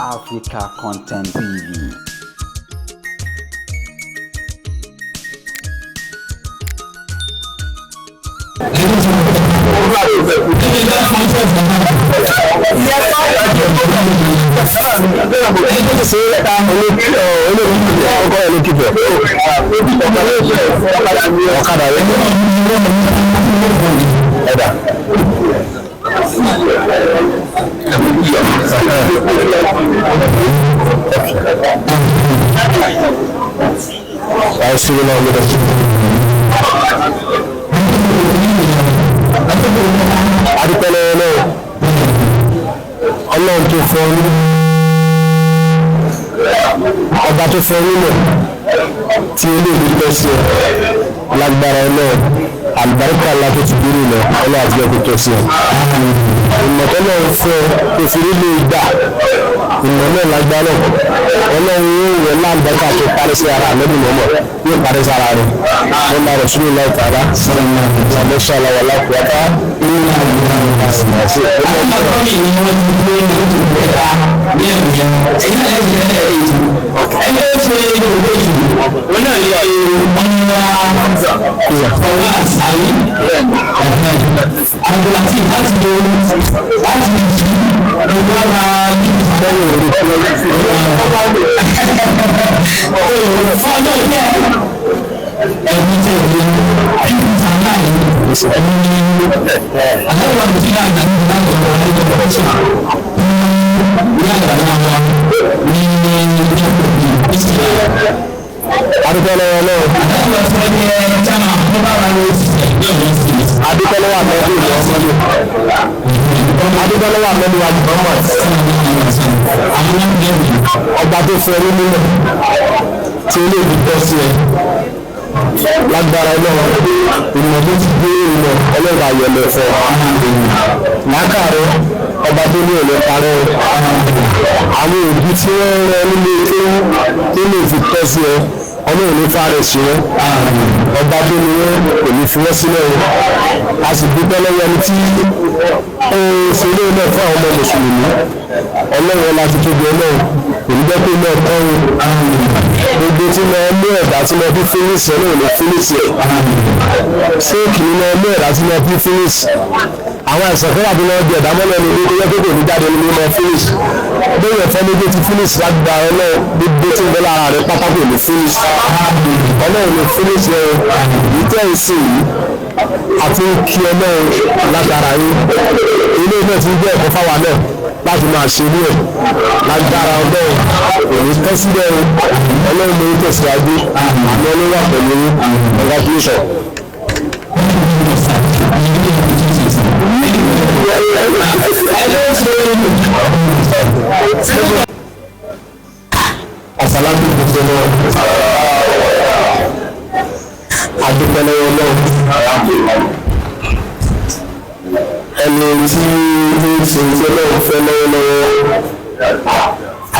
Africa Content TV. Ọ̀kadà rẹ̀ ẹ̀dà. Adúpẹ́ lọ́wọ́ náà, Ọlọ́run tó fọ́ ní ọba tó fọ́ nílẹ̀ tí olóògbé tọ́ sí ọ lágbára Ọlọ́run, àlùbáríkà ńlá tó ti dúró lọ, Ọlọ́run àti ẹkọ tó sí ọ. Ìmọ̀ tó náà ń fẹ́ kò fi nílé ìgbà ìmọ̀ náà lágbára Ọlọ́run yóò wọ láǹbẹ́kà tó parí sí ara àlẹ́bí mọ́mọ́ yóò parí sí ara rẹ̀ wọ́n máa rẹ̀ sínú láì tààrà ṣàlẹ́ṣà làwọn alákùúyàtà ní Adúpẹ́ lọ́wọ́ náà, adúpẹ́ lọ́wọ́ àmẹ́bí adúpẹ́ lọ́wọ́ àmẹ́bí wa Muhammad, ọba tó fẹ́ rí mímọ́ tí olóògbé tọ́ sí ẹ lágbára Ọlọ́run, ìmọ̀ tó ti gbé ìmọ̀ Ọlọ́run àyẹ̀lẹ̀ fọ́ lákàrọ̀ ọba tó ní òní parẹ́ àwọn òbí tí wọ́n rẹ nílé tó lè fi tọ́ sí ẹ, Ọlọ́run ní fàárẹ̀ sí wọn, ọba tó ní wọn kò ní fi wọ́n sílẹ̀ o. A sì dúpẹ́ lọ́wọ́ ẹni tí ó ṣe ilé náà fún àwọn ọmọ mùsùlùmí. Ọlọ́run ọlá ti tóbi, Ọlọ́run kò ní jẹ́ pé náà kọ́ o. Gbogbo tí mo mú ẹ̀dá tí mo fi fínísì, Ọlọ́run ní fínísì ẹ̀. Ṣéèkì ni mo mú ẹ̀dá tí mo fi fínísì. Àwọn àìsàn kan wà tó lọ́ọ́ di ẹ̀dá mọ́lẹ̀ ní ilé tó kò ní jáde ní mímọ́ fínísì. Bẹ́ẹ̀ fẹ́ méjì ti fínísì lágbára Ọlọ́run, gbogbo tí ń bẹ lára rẹ̀ pátákó ní fínísì. Ọlọ́run ní fínísì ẹ̀ ìtẹ́ ìsìn yìí àti kí Ọlọ́run látara yín. Ilé náà ti jẹ́ ẹ̀kọ́ fáwa náà láti máa ṣe ní ẹ̀ lágbára Ọlọ́run kò ní tẹ́ síbẹ̀ o. Ọlọ́run ló ń tẹ̀síwájú, àmọ́ ló wà pẹ̀lú congratulation. Àsàlátù gbogbo náà, adúpẹ́ lọ́wọ́ náà, ẹni tí ó ń ṣe iṣẹ́ náà fẹ́ lọ́wọ́lọ́wọ́,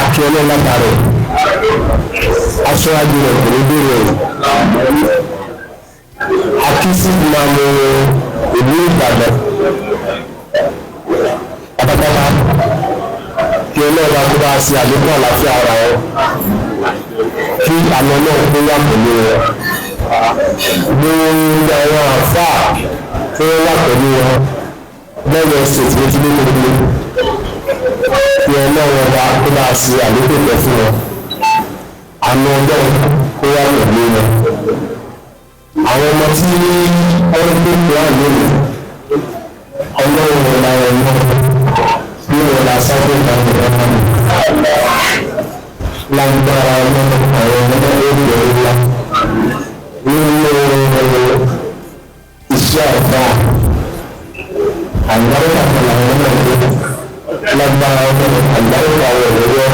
àti Ọlọ́run látàrẹ̀ aṣọ́wájú rẹ̀ kò ní bèrè rẹ̀. Akísí máa mú ìlú Ìbàdàn pátápátá, kí Ọlọ́run bá tó bá ṣe àlékún àlàáfíà ara wọn, kí àna náà kó wà pẹ̀lú wọn, gbogbo àwọn àfáà tí wọ́n wà pẹ̀lú wọn lọ́wọ́ ṣètì ní tí gbogbo, kí Ọlọ́run ọba kó bá ṣe àlékún ìfẹ́ fún wọn, àna Ọlọ́run kó wà pẹ̀lú wọn. Àwọn ọmọ tí wọ́n gbé kúrò lónìí, Ọlọ́run ọba ẹ̀wọ̀n bí wọn la sáré ìdájọ́ lágbára Ọlọ́run, àwọn ọmọ lórí ẹ̀rọ ńlá nínú iṣẹ́ àgbà àgbáríkà kan làwọn ọmọ ìlú lágbára Ọlọ́run, àgbáríkà àwọn ẹ̀rọ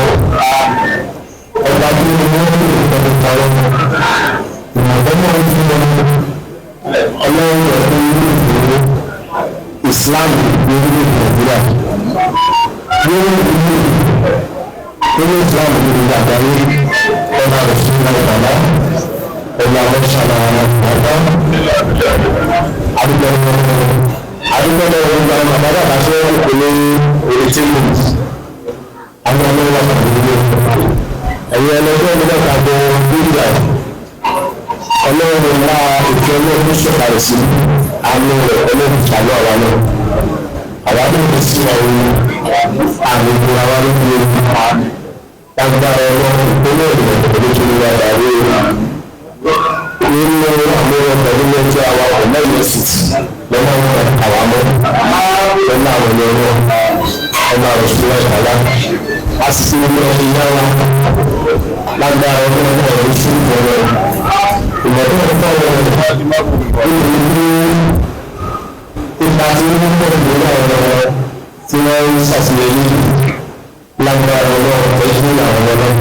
ọba tí wọ́n ń lò ní ìtọ́jú ìmọ̀tọ́ náà ń fún wọn. Ọlọ́run ẹ̀kọ́ ìlú ìlú Islam ní ìlú Nàìjíríà nínú ìlú nínú Islam ní ìlú àgbáyé, ọba ìṣúná ìbàdà ọba ọ̀ṣàlà ọ̀dọ́ àdúgbò àdúgbò lọ́wọ́ ìgbà bàbá bàbá ṣe ń kó ní orí tí mo Àwọn ọlọ́wọ́ àgbègbè ẹ̀yẹ ẹlẹ́gbẹ́ mi lọ́ta bọ nígbà ọlọ́run ńlá ìfẹ́ ọlọ́run sọ̀kalẹ̀ sí àánú rẹ̀ ọlọ́run tàbí àwa náà àwa náà kò sí àwọn àmì ìgbéra wa lórí lágbára ọlọ́run ìpínlẹ̀ ìrìnàjò pẹ̀lú tó ní wàdà rí nínú àwọn ọmọ nínú ẹjọ́ awakọ̀ lẹ́yìn èsìtì lọ́nà àwa mọ́ lọ́nà àwọn ọmọ ọmọ àròsílẹ̀ ìkàlá àṣìṣe ní ọdún yára lágbára ọlọ́run ọ̀rọ̀ sí ìbọ̀rọ̀ ìmọ̀tò ìfọwọ́ nínú ipa tí ó ń pọ̀ nínú ọ̀rọ̀ tí wọ́n ń ṣàṣeyọrí lágbára ọlọ́run pẹ̀lú àwọn ọlọ́run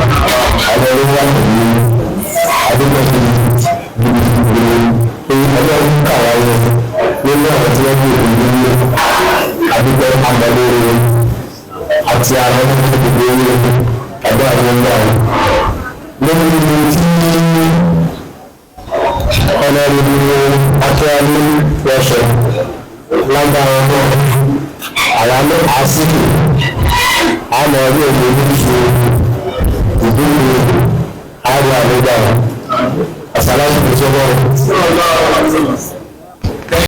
àwọn olówó àpẹ̀lú adébẹ̀bí gidigidi pé ọlọ́run kà wá yẹ nínú ọ̀rọ̀ tí wọ́n gbé ìlú adúgbò àgbàlóore àti àwọn gbogbo àbọ̀ àwọn ọmọ àwọn lórí tí ọlọ́run akíwálé wọṣọ lágbára náà àwa ní àsìkò àmọ́ ọdún òde oníṣe ìdílé àárẹ̀ àlejò àṣàlàyé ìjọba.